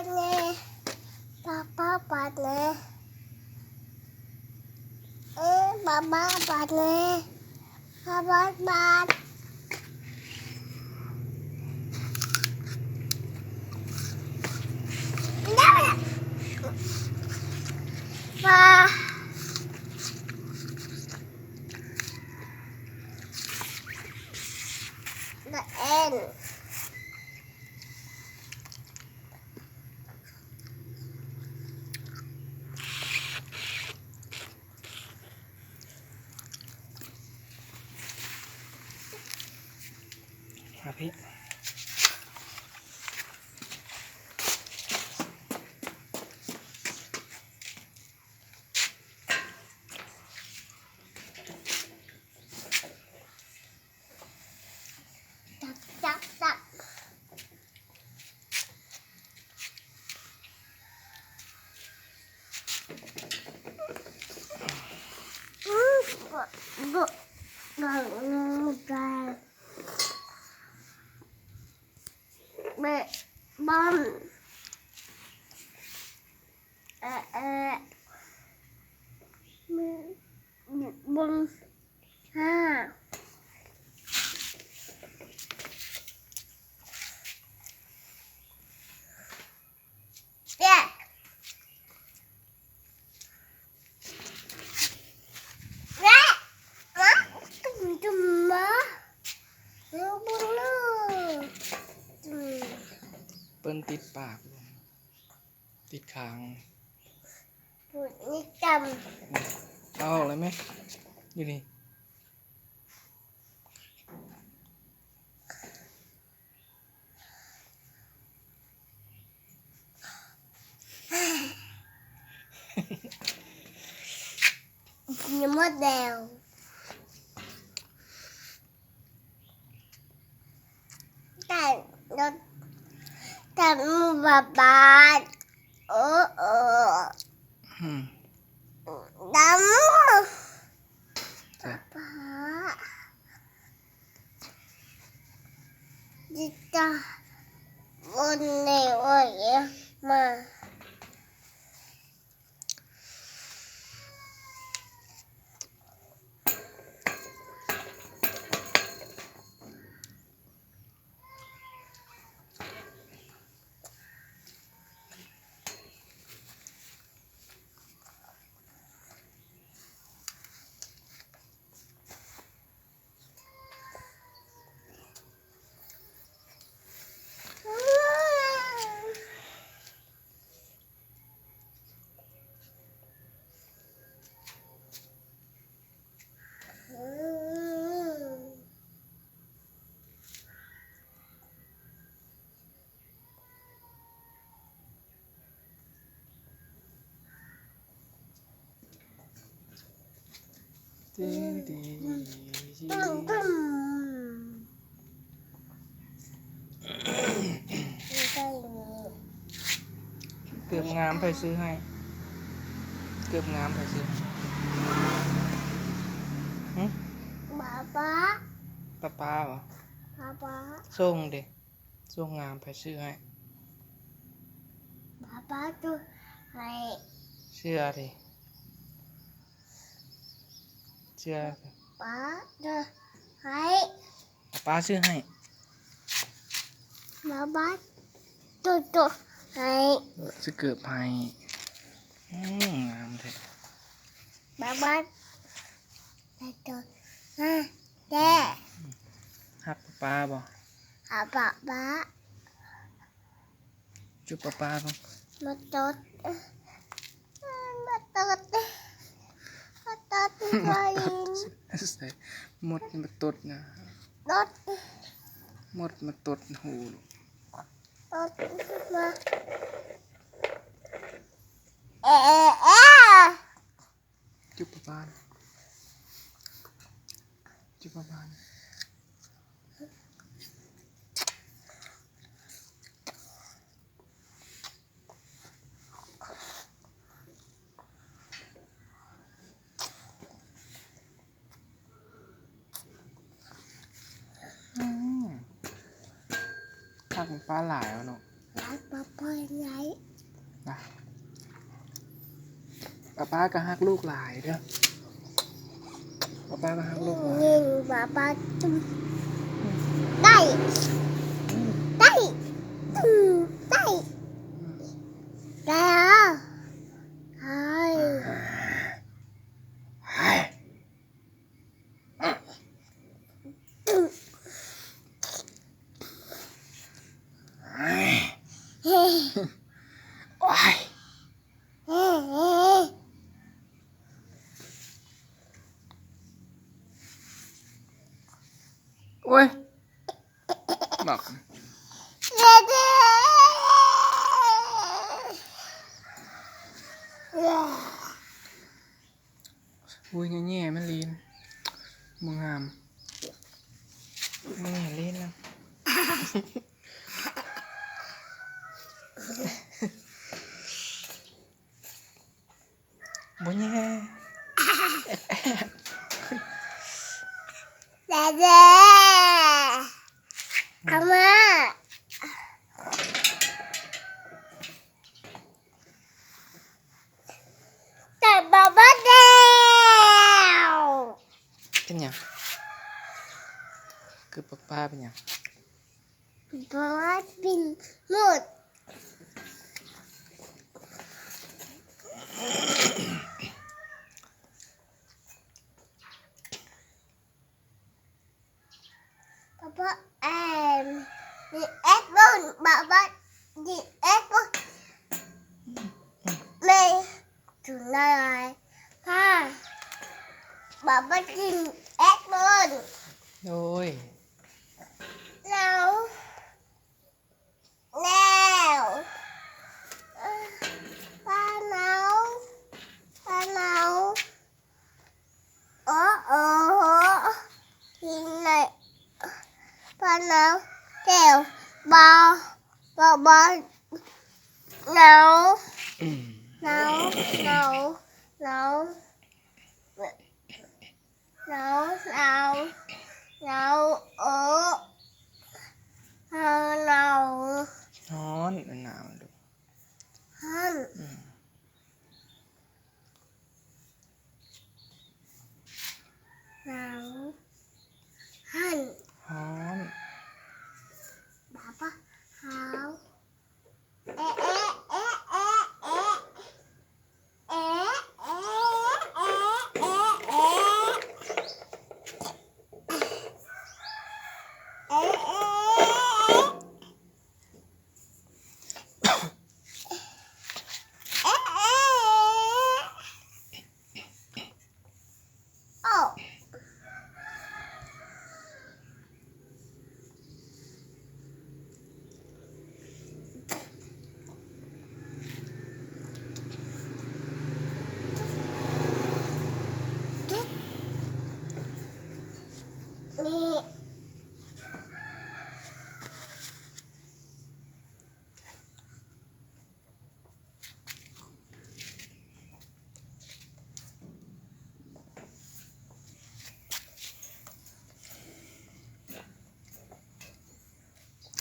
ດແນ່ ປ້າປ້າປາດແນ່ ເອີ ປ້າປ້າປາດແນ່ ປ້າປ້າປາດ ປ້າ The end. ມາພີ່ ຈັບ ຈັບ ຈັບ ອືມ ບໍ່ ບໍ່ ບໍ່ ບໍ່ໄດ້ ແບະ ບອມ ແອະ ແອະ ບອມ ຫ້າ ແຈະ ແຈະ ມາ ຕຸ້ມ ຕຸ້ມ ມາ ເບິ່ງເລີຍ ຕຸ້ມ ເພິ່ນຕິດປາກ ຕິດຄາງ ນີ້ກຳ ເອົາອອກເລີຍແມະ ຢູ່ນີ້ ກິນໝົດແລ້ວ ແຕ່ ແຕ່ໝູ່ບ້ານ ໂອ້ ໂອ້ ອືມ ດຳ ປ້າ ດິຕາ ບົນເນວເອມາ. ເກີບງາມໃຜຊື້ໃຫ້? ເກີບງາມໃຜຊື້ໃຫ້? ຫຶ? ປ້າປ້າ ປ້າປ້າຫວາ? ປ້າປ້າ ສົ່ງເດ. ສົ່ງງາມໃຜຊື້ໃຫ້? ປ້າປ້າຊື້ໃຫ້. ເຊື່ອເດ. ເຊື່ອ. ປ້າຊື້ໃຫ້. ປ້າປ້າຊື້ໃຫ້. ປ້າປ້າໂຕໂຕໃຫ້. ຊື້ເກີບໃຫ້. ອືມ ງາມແທ້. ປ້າປ້າໂຕໂຕໃຫ້ແທ້. ຮັກປ້າປ້າບໍ່? ຫາປ້າປ້າ. ຈຸບປ້າປ້າເບິ່ງ. ມາຕົດ ມາຕົດ ມາຕົດ ມາຕົດ ໃສ່ ມົດມາຕົດນະ ຕົດ ມົດມາຕົດຫູ ຕົດມາ ເອ ເອ ເອ. ຈຸບປະປານ ຈຸບປະປານ. ອືມ ຜັກປາຫຼາຍເນາະ. ປ້າປ້າ ນະ ປ້າປ້າກໍຮັກລູກຫຼາຍເດີ້ ປ້າປ້າກໍຮັກລູກຫຼາຍ ຍິງປ້າປ້າຈຸ້ມ ໄດ້ ອືມ ໄດ້ ອືມ ໄດ້ ອືມ ໄດ້ ໄດ້ ໂອ້ຍ ບັກ ໂອ້ຍ ແຍ່ໆ ມັນລີນ ບໍ່ງາມ ແຍ່ໆ ລີນນະ ບໍ່ແຍ່ ແດ່ໆ ອາມ່າ ແຕ່ບໍ່ເບິດແລ້ວ ເປັນຫຍັງ? ຄືປາກປາເປັນຫຍັງ? ເພາະວ່າປິ່ນໝົດ. ປາປາແອນ ດີເອັກໂບນ ປາປາ ດີເອັກໂບນ ແມ່ ຈຸນາຍພາ ປາປາ ດີເອັກໂບນ ໂດຍ ແລ້ວ ແລ້ວ ປາເນົາ ປາເນົາ ໂອ ໂອ ທີ່ໄດ້ ປາເນົາ ແລ້ວ ບໍ່ ບໍ່ ບໍ່ ເນົາ ເນົາ ເນົາ ເນົາ ເນົາ ເນົາ ເນົາ ໂອ ເນົາ ເນົາ ຮ້ອນ ໜາວ ຮ້ອນ ອືມ ໜາວ ຮ້ອນ ຮ້ອນ ບາບາ ຫາວ.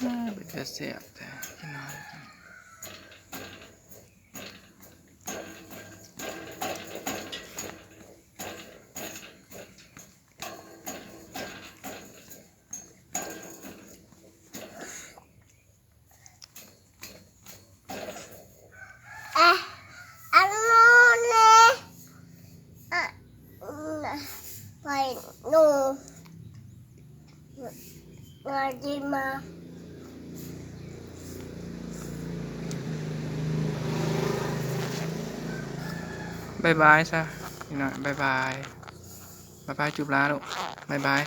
ອາ ເປັນຕາແຊບແທ້ ພີ່ນ້ອງ. ອາ ອັນໂນເນ ອາ ໄປໂນ ມາດີມາ ບາຍບາຍຊະ ພີ່ນ້ອງ ບາຍບາຍ ບາຍບາຍ ຈູບລາລູກ ບາຍບາຍ.